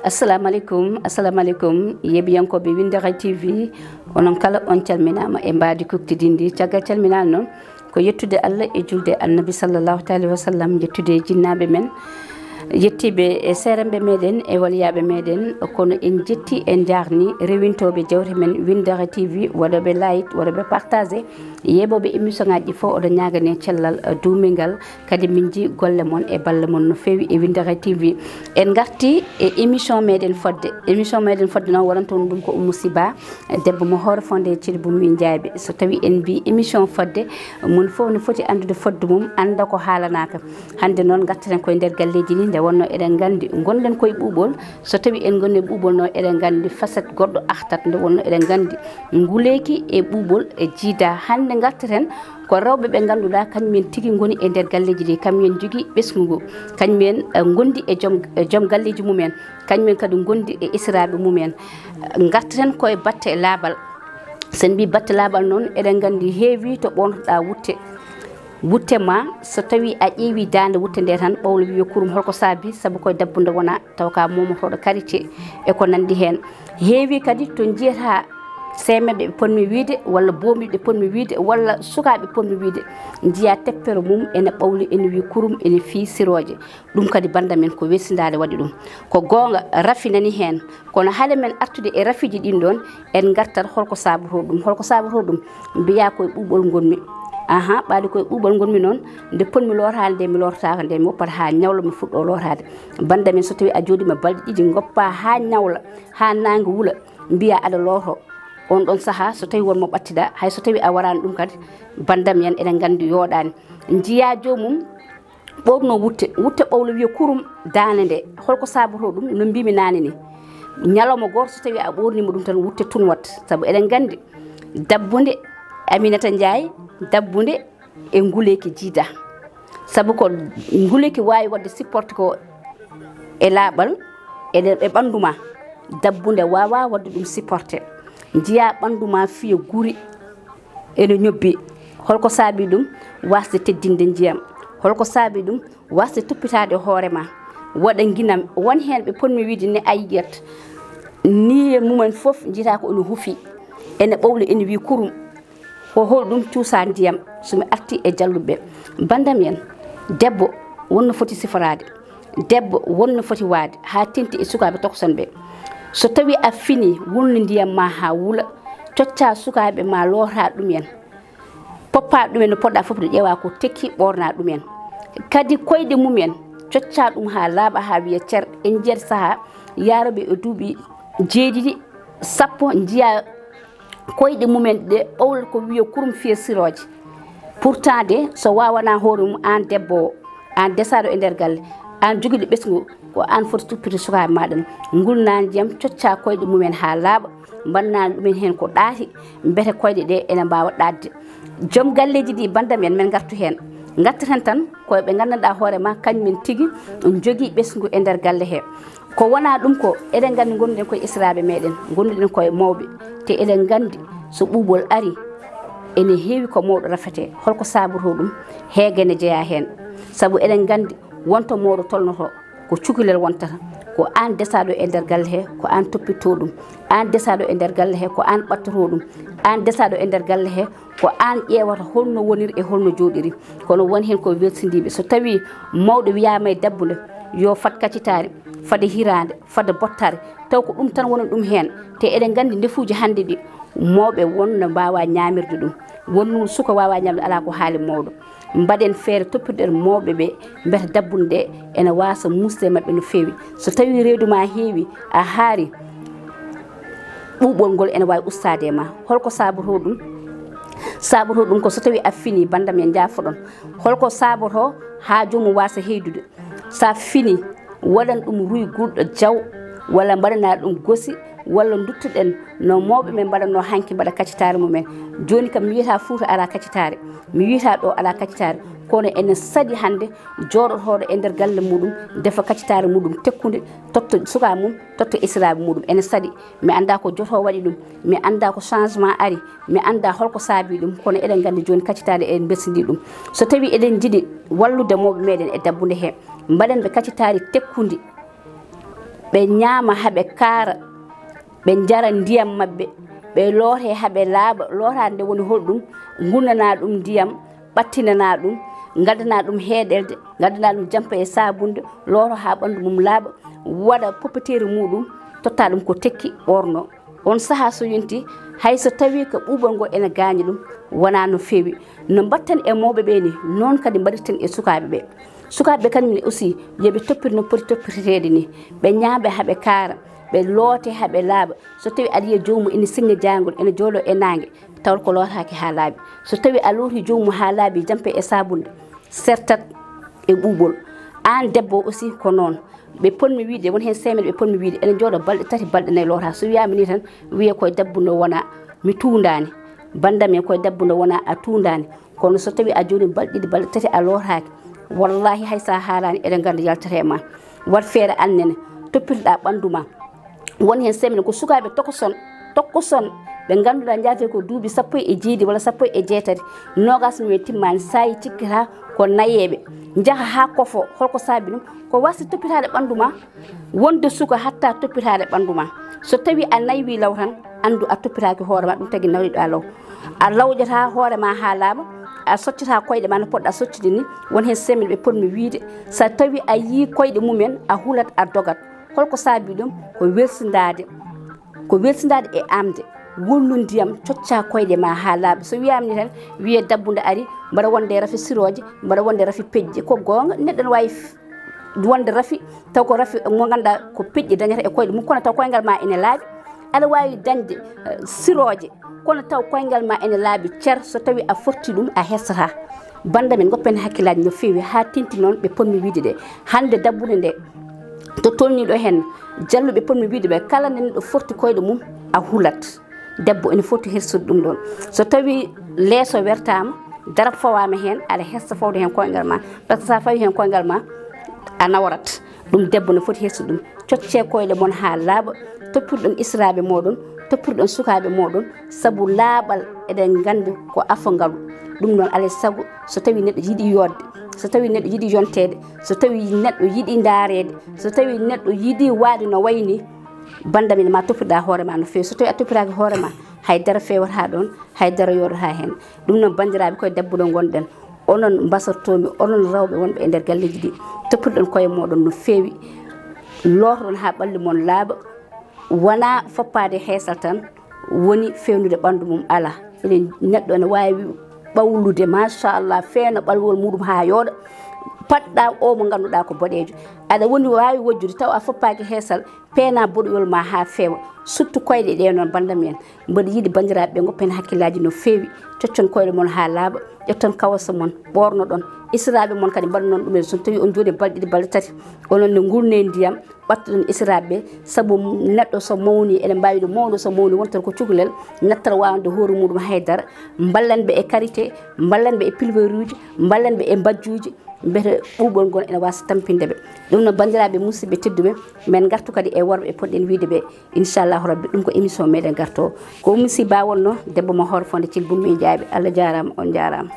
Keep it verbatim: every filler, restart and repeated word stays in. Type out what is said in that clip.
Assalamu aleykum, assalamu aleykum, yeeɓiyankooɓe Winndere T V, onon kala on calminaama e mbaadi kuktidinndi. Caggal calminaali noon, ko yettude Allah e julde Annabi sallallahu taala wa sallam, yettude e jinnaaɓe men, yettiiɓe e seeremɓe meɗen e waliyaaɓe meɗen, kono en njetti, en njaarni rewintooɓe jewte men Winndere T V, waɗooɓe like, waɗooɓe partagé, yeeɓooɓe émission ngaaji ɗi fof, oɗo ñaagane cellal, eh, duumingal. Kadi min njii golle mon e balle mon no feewi e Winndere T V. En ngarti e émission meɗen fodde. Émission meɗen fodde noon, waɗanto on ɗum ko Oumou Siba, debbo mo Hoore Fonde e Thillé Boumy Ndiaye. So tawi en mbii émission fodde, mon fof no foti anndude fodde mum, annda ko haalanaaka. Hannde noon ngartaten koye nder galleeji ɗi, nde wonnoo eɗen nganndi ngonɗen koye ɓuuɓol. So tawi en ngonii e ɓuuɓol noon, eɗen nganndi facette goɗɗo artat, nde wonnoo eɗen nganndi nguleeki e ɓuuɓol e jiida. Hannde ngartaten ko rewɓe ɓe ngannduɗaa kañumen tigi ngoni e nder galleeji ɗi, kañumen njogii ɓesngu ngu, kañumen, eh, ngondi e joom, e joom galleeji mumen, kañumen kadi ngondi e esiraaɓe mumen. Ngartaten koye batte laaɓal. So en mbii batte laaɓal noon, eɗen nganndi heewi to ɓoornotoɗaa wutte. Wutte ma, so tawii a ƴeewii daande wutte nde tan, ɓawlo wiya kurum, holko saabii? Sabu koye dabbunde wonaa, taw ka momotooɗo karité e ko nanndi heen. Heewi kadi to njiyataa seemedɓe ɓe potmi wiyde, walla boombiiɓe ɓe potmi wiyde, walla sukaaɓe potmi wiyde, njiyaa teppere mum ene ɓawli, ene wiya kurum, ene fii sirooje. Ɗum kadi bannda men ko welsindaade waɗi ɗum. Ko goonga, rafi nani heen, kono hade men artude e rafiiji ɗin ɗoon, en ngartat holko saabotoo ɗum. Holko saabotoo ɗum? Mbiyaa koye ɓuuɓol ngonmi. Ahan, ɓaade koye ɓuuɓol ngonmi noon, nde potmi lootaade nde mi loototaako nde, mi woppat haa ñawla mi fuɗɗoo lootaade. Bannda men, so tawii a jooɗiima balɗe ɗiɗi, ngoppaa haa ñawla, haa naange wula, mbiyaa aɗa lootoo. On ɗoon sahaa, so tawii won mo ɓattiɗaa, hay so tawii a waraani ɗum kadi, banndam en eɗen nganndi yooɗaani. Njiyaa joomum ɓoornoo wutte, wutte ɓawlo wiya kurum daande nde. Holko saabotoo ɗum? No mbiimi naane ni, ñalawma gooto so tawii a ɓoorniima ɗum tan, wutte tun watta. Sabu eɗen nganndi dabbunde, Aminata Njaay, dabbunde e nguleeki jiida. Sabu ko nguleeki waawi waɗde supporté ko e laaɓal, e, e ɓanndu ma. Dabbunde waawaa waɗde ɗum supporté. Njiyaa ɓanndu ma fiya guri ene ñobbi. Holko saabii ɗum? Waasde teddinde ndiyam. Holko saabii ɗum? Waasde toppitaade hoore ma. Waɗa nginam. Won heen ɓe potmi wiyde ne a yiyat. Niiye mumen fof njiyataa ko ene huufi. Ene ɓawli, ene wiya kurum. Ko holɗum cuusaa ndiyam? So mi artii e jalluɓe ɓe, banndam en, debbo won no foti siforaade, debbo won no foti waade haa teŋti e sukaaɓe tokosam ɓe. So tawii a finii, wulnu ndiyam ma haa wula, coccaa sukaaɓe ma, lootaa ɗum en, poppaa ɗum en no poɗɗaa foppude, ƴeewaa ko tekki, ɓoornaa ɗum en. Kadi koyɗe mum en, coccaa ɗum haa laaɓa, haa wiya cer. En njiyat sahaa yaarooɓe e duuɓi jeeɗiɗi, sappo, njiyaa koyɗe mumen ɗe ɓawlata ko wiya kurum fiya sirooje. Pourtant de, so waawanaa hoore mum, aan debbo o, aan desaaɗo e nder galle, aan jogiiɗo ɓesngu, ko aan foti toppitde sukaaɓe maaɗa ɓe. Ngulnaa ndiyam, coccaa koyɗe mumen haa laaɓa, mbannaa ɗumen heen ko ɗaati, mbete koyɗe ɗe ene mbaawa ɗaatde. Joom galleeji ɗi, banndam en, men ngartu heen. Ngartaten tan ko ɓe nganndanɗaa hoore ma, kañum en tigi njogii ɓesngu e nder galle he. Ko wonaa ɗum ko, eɗen nganndi ngonduɗen koye esiraaɓe meɗen, ngonduɗen koye mawɓe, te eɗen nganndi so ɓuuɓol arii, ene heewi ko mawɗo rafetee. Holko saabotoo ɗum? Heege ne jeyaa heen. Sabu eɗen nganndi won to mawɗo tolnotoo, ko cukalel wontata. Ko aan desaaɗo e nder galle he, ko aan toppitoo ɗum. Aan desaaɗo e nder galle he, ko aan ɓattotoo ɗum. Aan desaaɗo e nder galle he, ko aan ƴeewata holno woniri e holno jooɗiri. Kono won heen ko welsindiiɓe. So tawii mawɗo wiyaama e dabbunde, yo fad kacitaari, fade hiraande, fade bottaari, taw ko ɗum tan woni ɗum heen. Te eɗen nganndi ndefuuji hannde ɗi, mawɓe won no mbaawaa ñaamirde ɗum. Won ɗum suka waawaa ñaamde, alaa ko haali mawɗo. Mbaɗen feere, toppitoɗen mawɓe ɓe, mbete dabbunde ɗe ene waasa muusde e maɓɓe no feewi. So tawii reedu ma heewi, a haari, ɓuuɓol ngol ene waawi ustaade e ma. Holko saabotoo ɗum? Saabotoo ɗum ko so tawii a finii, banndam en, njaafoɗon. Holko saabotoo haa joomum waasa heydude? So a finii, waɗan ɗum ruy gulɗo jaw, walla mbaɗanaa ɗum gosi, walla duttoɗen no mawɓe men mbaɗatnoo hanki mbaɗa kaccitaare mumen. Jooni kam mi wiyataa Fuuta alaa kaccitaare, mi wiyataa ɗo alaa kaccitaare, kono ene saɗi hannde jooɗotooɗo e nder galle muɗum, defa kaccitaare muɗum tekkunde, totta sukaa mum, totta esiraaɓe muɗum. Ene saɗi, mi anndaa ko jotoo waɗi ɗum, mi anndaa ko changement ari, mi anndaa holko saabii ɗum, kono eɗen nganndi jooni kaccitaare eɗen mbelsinii ɗum. So tawii eɗen njiɗi wallude mawɓe meɗen e dabbunde he, mbaɗen ɓe kaccitaari tekkundi, ɓe ñaama haa ɓe kaara, ɓe njara ndiyam maɓɓe, ɓe loote haa ɓe laaɓa. Lootaade nde woni holɗum? Ngunnanaa ɗum ndiyam, ɓattinanaa ɗum, ngaddanaa ɗum heeɗelde, ngaddanaa ɗum jampa e saabunde, looto haa ɓanndu mum laaɓa, waɗa popeteeri muɗum, totta ɗum ko tekki, ɓoorno. On sahaa so yonti, hay so tawii ko ɓuuɓol ngol ene gaañi ɗum, wonaa no feewi. No mbaɗten e mawɓe ɓe ni, noon kadi mbaɗirten e sukaaɓe ɓe. Sukaaɓe ɓe kañum ne aussi, yo ɓe toppir no poti toppirteede ni. Ɓe ñaama haa ɓe kaara, ɓe loote haa ɓe laaɓa. So tawii aɗa yiya joomum ene sinña jaayngol, ene jooɗoo e naange, tawat ko lootaaki haa laaɓi. So tawii a looti joomum haa laaɓi, jampe e saabunde, sertat e ɓuuɓol. Aan debbo aussi ko noon. Ɓe potmi wiyde, won heen seemɓe ɓe potmi wiyde, ene jooɗoo balɗe tati, balɗe nayi lootaa. So wiyaama ni tan, wiye koye debbo no wona, mi tuundaani. Bannda men koye debbo no wona, a tuundaani. Kono so tawii a jooɗii balɗe ɗiɗi, balɗe tati a lootaaki, wallaahi hay so a haalaani, eɗen nganndi yaltata e ma. Waɗ feere aan nene, toppitoɗaa ɓanndu ma. Won heen seemɓe ko sukaaɓe tokoson, tokoson, ɓe ngannduɗaa njahatee ko duuɓi sappo e jeeɗiɗi walla sappo e jeetati, noogaas mumen timmaani, saa'i cikkataa ko nayeeɓe, njaha haa kofoo, holko saabii ɗum? Ko waasde toppitaade ɓanndu ma, wonde suka hatta toppitaade ɓanndu ma. So tawii a naywii law tan, anndu a toppitaaki hoore ma, ɗum tagi nawriɗaa law. A lawƴataa hoore ma haa laaɓa, a soccataa koyɗe ma no poɗɗaa soccude ni. Won heen seemɓe ɓe potmi wiyde, so tawii a yii koyɗe mumen, a hulat, a dogat. Holko saabii ɗum? Ko welsindaade, ko welsindaade e aamde. Wullu ndiyam, coccaa koyɗe ma haa laaɓa. So wiyaama ni tan, wiyee dabbunde ari, mbaɗa wonde rafi sirooje, mbaɗa wonde rafi peƴƴe. Ko goonga, neɗɗo ne waawi f-, wonde rafi, taw ko rafi mo ngannduɗaa ko peƴƴe dañata e koyɗe mum, kono taw koyngal ma ene laaɓi. Aɗa waawi dañde, eh, sirooje, kono taw koyngal ma ene laaɓi cer. So tawii a fotti ɗum, a hesataa. Bannda men, ngoppen hakkillaaji no feewi, haa teeŋti noon ɓe potmi wiyde ɗe. Hannde dabbunde nde, to tolnii ɗo heen, jalluɓe potmi wiyde ɓe, kala nde neɗɗo fotti koyɗe mum, a hulat. Debbo ene foti hersude ɗum ɗoon. So tawii leeso wertaama, darap fawaama heen, aɗa hersa fawde heen koyngal ma. Par ce que so a fawii heen koyngal ma, a nawrat. Ɗum debbo no foti hersude ɗum. Coccee koyɗe mon haa laaɓa, toppirɗon esiraaɓe mooɗon, toppirɗon sukaaɓe mooɗon, sabu laaɓal eɗen nganndi ko afo ngalu. Ɗum noon, alaa e sago, so tawii neɗɗo yiɗi yooɗde, so tawii neɗɗo yiɗi yonteede, so tawii neɗɗo yiɗi ndaareede, so tawii neɗɗo yiɗi waɗde no wayi ni, bannda men ma toppitoɗaa hoore ma no feewi. So tawii a toppitaaki hoore ma, hay dara feewataa ɗoon, hay dara yooɗataa heen. Ɗum noon, banndiraaɓe, koye dabbunde ngonɗen. Onon mbasortoomi, onon rewɓe wonɓe e nder galleeji ɗi, toppitoɗon koye mooɗon no feewi, lootoɗon haa ɓalli mon laaɓa, wonaa foppaade heesal tan woni feewnude ɓanndu mum, alaa. Enen neɗɗo ene waawi ɓawlude, machallah, feewna ɓalwol muɗum haa yooɗa, paɗɗa o mo ngannduɗaa ko boɗeejo. Aɗa woni waawi wojjude taw a foppaaki heesal, peena boɗoyol ma haa feewa, suttu koyɗe ɗe noon, bannda men. Mboɗo yiɗi banndiraaɓe ɓe ngoppen hakkillaaji no feewi, coccon koyɗe mon haa laaɓa, ƴetton kawasa mon, ɓoornoɗon. Esiraaɓe mon kadi mbaɗa noon ɗum en, so tawii on jooɗii balɗe ɗiɗi, balɗe tati, onon ne ngurnee ndiyam, ɓattoɗon esiraaɓe ɓe, sabu neɗɗo so mawni, eɗen mbaawi ɗum, mawɗo so mawni wonta ko cukalel, nattat waawande hoore muɗum haydara. Mballen ɓe e karité, mballen ɓe e pilweeruuji, mballen ɓe e mbajjuuji, mbete ɓuuɓol ngol ene waasa tampinde ɓe. Ɗum noon, banndiraaɓe musidɓe tedduɓe, men ngartu kadi e worɓe ɓe potɗen wiyde ɓe, inchallahu rabbi, ɗum ko émission meɗen garto. Ko Ummi Sy Ba wonno, debbo mo Hoore Fonde Cil Bummi Jaaɓi. Allah jaaraama, on jaaraama.